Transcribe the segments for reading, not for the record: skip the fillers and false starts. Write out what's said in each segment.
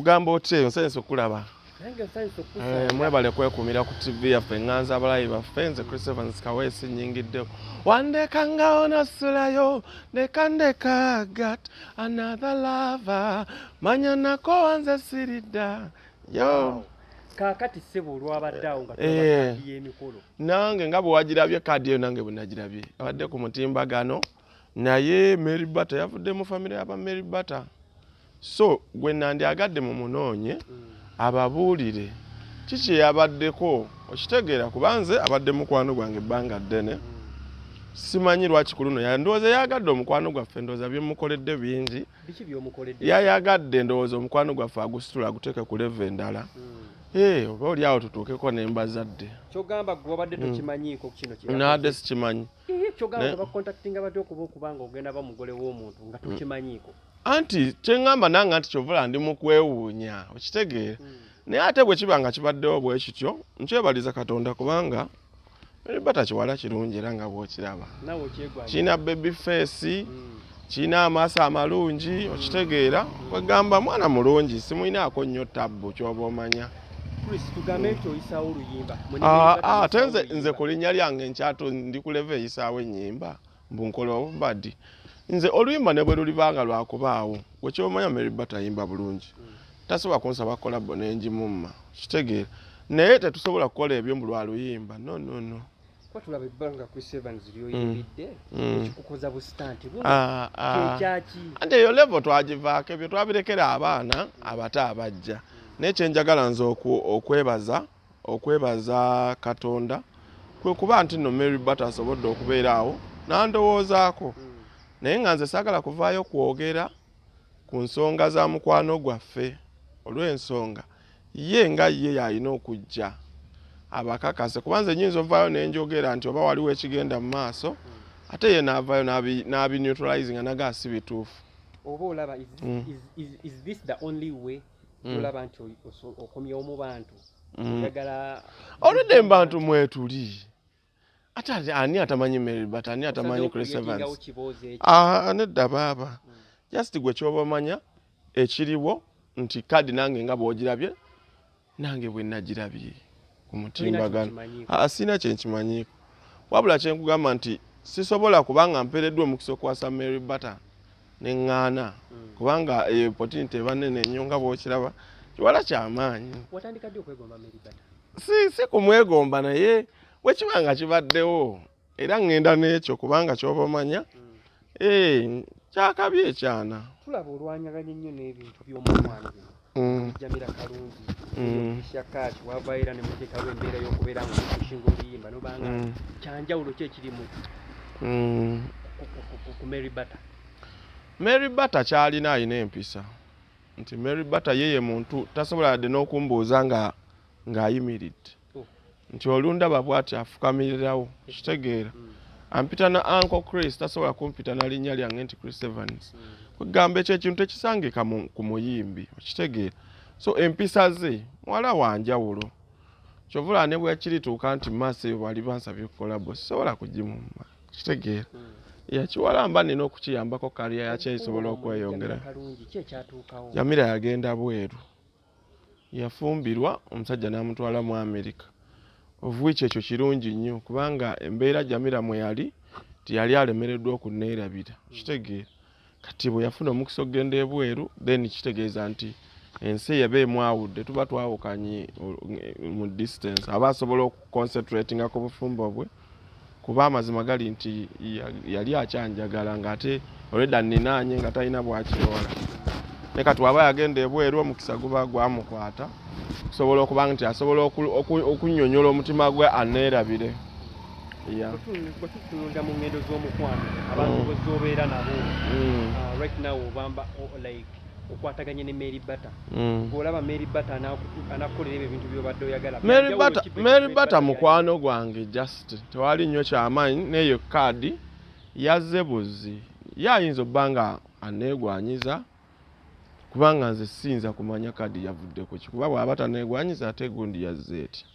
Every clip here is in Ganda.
Ogamba otya eyo? Nsanyuse okulaba. Mwebale kwekumira ku TV yaffe. Ŋŋanza abalabi baffe, nze Chris Evans Kaweesi nnyingiddewo. Wandeka nga onasulayo, ndeka ndeka, got another lover, manya nako wanze siridda yo. Kaakati ssebo, olwabadde awo nga tulaba kaadi y'emikolo. Nange nga bwe wagirabye kaadi eyo, nange bwe nagirabye, abadde ku mutimbagano. Naye Mary Bata yavudde mu famire y'aba Mary Bata, so gwe nandyagadde mumunoonye ababuulire kiki yabaddeko, okitegeera? Kuba nze abadde mukwano gwange ebbanga ddene, simanyi lwaki ku luno ndowooza yagadde omukwano gwaffe. Ndowooza byemukoledde bingi. Biki byomukoledde? Yayagadde ndowooza omukwano gwaffe agusitula, aguteeke ku level endala. Oba oli awo tutuukeko nembazadde. Kyogamba gwe wabadde tokimanyiiko kino kye? Naadde sikimanyi. Kyogamba bakontaktinga batya okuba nga ogenda ba mugole w'omuntu nga tokimanyiiko? Anti kyeŋŋamba nange nti kyovula ndi mu kwewuunya, okitegeera? Naye ate bwe kiba nga kibaddewo bwe kityo, nkyebaliza Katonda, kubanga Mary Bata kiwala kirungi era nga bw'okiraba. Naawe okyegwanya. Kirina baby face, kirina amaaso amalungi, okitegeera? Kwegamba mwana mulungi, simulinaako nnyo tabbu, kyoba omanya. Chris, tugambe nti oyisaawo oluyimba? Ate nze ku linnya lyange nkyatu ndi ku level eyisaawo ennyimba mbu nkola obubadi. Nze oluyimba ne bwe lulibanga lwakubaawo, gwe kyomanya Mary Bata ayimba bulungi, tasobola kunsaba collabo nenjimumma, kitegeera? Naye tetusobola kukola ebyo mbu lwa luyimba, no, no, no. Kuba tulaba ebbanga Chris Evans lyoyimbidde, ekikukoza bu stunt buno kyekyaki? Anti eyo level twagivaako, ebyo twabirekera abaana abato abajja. Naye kyenjagala nze okwebaza Katonda kwe kuba nti nno Mary Bata asobodde okubeera awo nandowoozaako. Naye nga nze saagala kuvaayo kwogera ku nsonga za mukwano gwaffe, olw'ensonga ye nga ye yalina okujja abakakase, kuba nze nyinza ovaayo nenjogera nti oba waliwo ekigenda mu maaso, ate ye n'avaayo n'abineutralize nga naga si bituufu. Oba olaba is this the only way olaba nti okomyewo mu bantu oyagala? Olwedde mu bantu mwetuli, ate ani atamanyi Mary Bata? Ani atamanyi Chris Evans? Kiboozi ekyo. Ah, nedda baaba, just gwe kyoba omanya ekiriwo nti kadi nange nga bw'ogirabye, nange bwe nagirabye ku mutimbagano. Kyekimanyiiko. Ah, sirina kyenkimanyiiko, wabula kyenkugamba nti sisobola, kubanga mpeereddwa omukisa okuwasa Mary Bata neŋŋaana, kubanga eyo opportunity eba nene nnyo. Nga bw'okiraba, kiwala kyamaanyi. Watandika ddi okwegomba Mary Bata? Si kumwegomba, naye bwe kiba nga kibaddewo era ŋŋenda n'ekyo, kubanga kyoba omanya, kyakabi ekyana. Tulaba olwanyaganya ennyo n'ebintu by'omukwano bino. Jamira Kalungi, Shakash, wavayo era ne muteekawo embeera y'okubeera nga okushinga oluyimba nobanga. Kyanjawulo ki ekiri mu ku Mary Bata? Mary Bata kyalina, alina empisa, nti Mary Bata ye ye muntu tasobola yadde n'okumbuuza nga ng'ayimiridde. Oh. Nti olundaba bw'ati afukamirirawo, kitegeera? Ampita na Uncle Chris, tasobola kumpita na linnya lyange nti Chris Evans. Kwegamba ekyo ekintu tekisangika ku muyimbi, okitegeera? So empisa ze muwala wanjawulo, kyovula ne bwekirituuka nti maaso eyo bali bansabye collabo, sisobola kugimumma, kitegeera? Yakiwala mba nina okukiyambako career yakyo esobola okweyongera. Jamira Kalungi, ki ekyatuukawo? Jamira yagenda bweru, yafumbirwa omusajja n'amutwala mu America, of which ekyo kirungi nnyo, kubanga embeera Jamira mwe yali tiyali alemereddwa okuneerabira, kitegeera? Kati bwe yafuna omukisa okugenda ebweru, then kitegeeza nti ensi eba emwawudde, tuba twawukanye mu distance, aba asobola okuconcentratinga ku bufumbo bwe, kuba amazima gali nti yali akyanjagala ng'ate olwedda nninaanye nga talina bwakiroola. Naye kati waba yagenda ebweru, omukisa guba gwamukwata okusobola okuba nti asobola okunnyonnyola omutima gwe aneerabire. Yeah. Bwe tutunulira mu ngendo z'omukwano, abantu bwezoobeera nabo, right now obamba like okwataganye ne Mary Bata, bw'olaba Mary Bata anakukolera ebyo ebintu by'obadde oyagala? Mary Byanjawulo Bata, ki bwe Mary Mary Bata Bata mukwano gwange, just tewali nnyo kyamaanyi. N'eyo kaadi yazze buzzi, ye ayinza obba nga aneegwanyiza, kubanga nze siyinza kumanya kaadi yavudde ku ki, kuba bw'aba taneegwanyiza ate gundi yazze etya?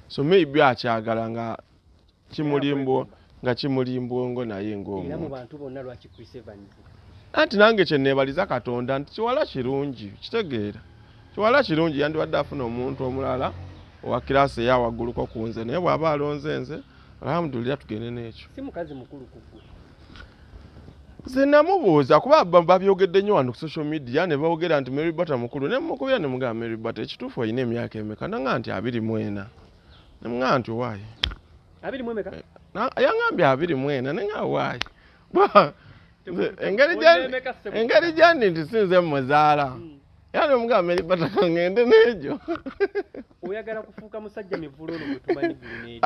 So maybe akyagala nga kimulimbo, nga kimulimbwongo, naye Era mu ng'omuntu. bantu bonna, lwaki Chris Evans? Anti nange kye neebaliza Katonda nti kiwala kirungi, kitegeera? Kiwala kirungi, yandibadde afuna omuntu omulala owa class eyawagguluko ku nze, naye bw'aba alonze nze, alhamdulillah, tugende n'ekyo. Si mukazi mukulu ku ggwe? Nze namubuuza kuba babyogedde nnyo wano ku social media ne boogera nti Mary Bata mukulu. Ne mukubira ne mugamba, "Mary Bata, ekituufu olina emyaka emeka?" Nanga nti 24. Ne mugamba nti, "Waayi?" Abiri mu emeka? Yaŋŋambye 24. Ne nga waayi, engeri engeri gyendi nti sinze muzaala. Era ne mugamba, "Mary Bata, kaŋŋende n'egyo." Oyagala kufuuka musajja mivule ono gwe tumanyi guluneeri?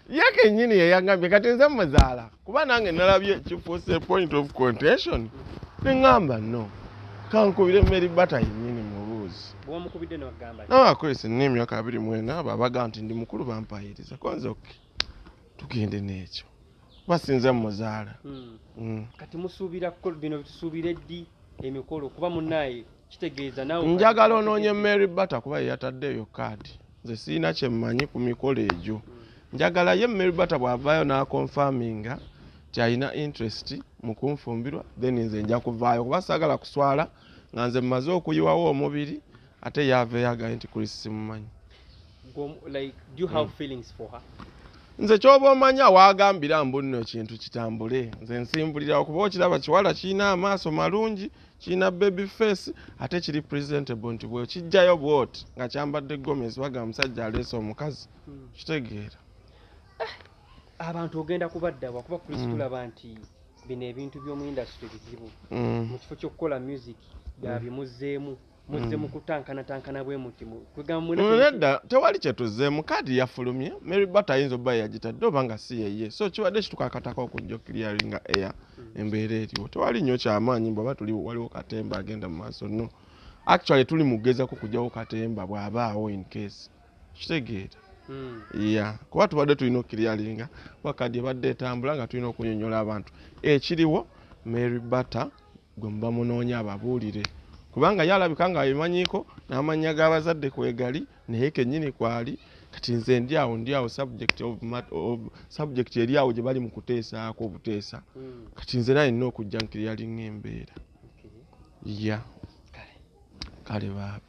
Ye kennyini yeyaŋŋambye kati nze muzaala, kuba nange nalabye kifuuse point of contention, ne ŋŋamba no, kankubire Mary Bata yennyini mubuuzi. Bwomukubidde newagamba ki? Nawe Chris, nina emyaka 24, babaga nti ndi mukulu, bampayiriza konze. Ok, tugende n'ekyo kuba sinze muzaala. Kati musuubira bino, tusuubire ddi emikolo? Kuba munaaye kitegeeza naawe Njagala onoonye Mary Bata kuba ye yatadde eyo kaadi. Nze sirina kyemmanyi ku mikolo egyo. Njagala ye Mary Bata bw'avaayo n'aconfirminga nti alina interest mu kunfumbirwa, then nze nja kuvaayo, kuba saagala kuswala nga nze mmaze okuyiwawo omubiri ate yaveeyo agaye nti Chris simumanyi. Like, do you have feelings for her? Nze kyoba omanya waagambira mbu nno ekintu kitambule, nze nsimbulirawo, kuba okiraba kiwala kirina amaaso malungi, kirina baby face, ate kiri presentable, nti bwekijjayo bwoti nga kyambadde gomesi, bagamba musajja aleese omukazi. Kitegeera? Abantu ogenda kubaddawa? Kuba Chris, tulaba nti bino ebintu by'omu industry bizibu. Mu kifo ky'okukola music byabimuzzeemu, muzze mu kutankanatankana bwe muti kwegamba Nedda, tewali kyetuzzeemu. Kaadi yafulumye, Mary Bata ayinza obba yagitadde oba nga si yeye, so kibadde kitukakatako okujja oclearinga air. Embeera eriwo tewali nnyo kyamaanyi bwaba tuli waliwo katemba agenda mu maaso. No, actually tuli mugezako kujjawo katemba bw'abaawo in case, kitegeera? Ya, kuba tubadde tulina oclearinga, kuba kaadi ebadde etambula nga tulina okunyonyola abantu ekiriwo. Mary Bata gwe muba munoonya ababuulire, kubanga ye alabika nga abimanyiiko n'amannya g'abazadde kwegali, naye kennyini kwali. Kati nze ndi awo subject of subject eri awo gye bali mu kuteesaako obuteesa. Kati nze naye nina okujja nclearinga embeera. Ya. Kale. Kale baaba.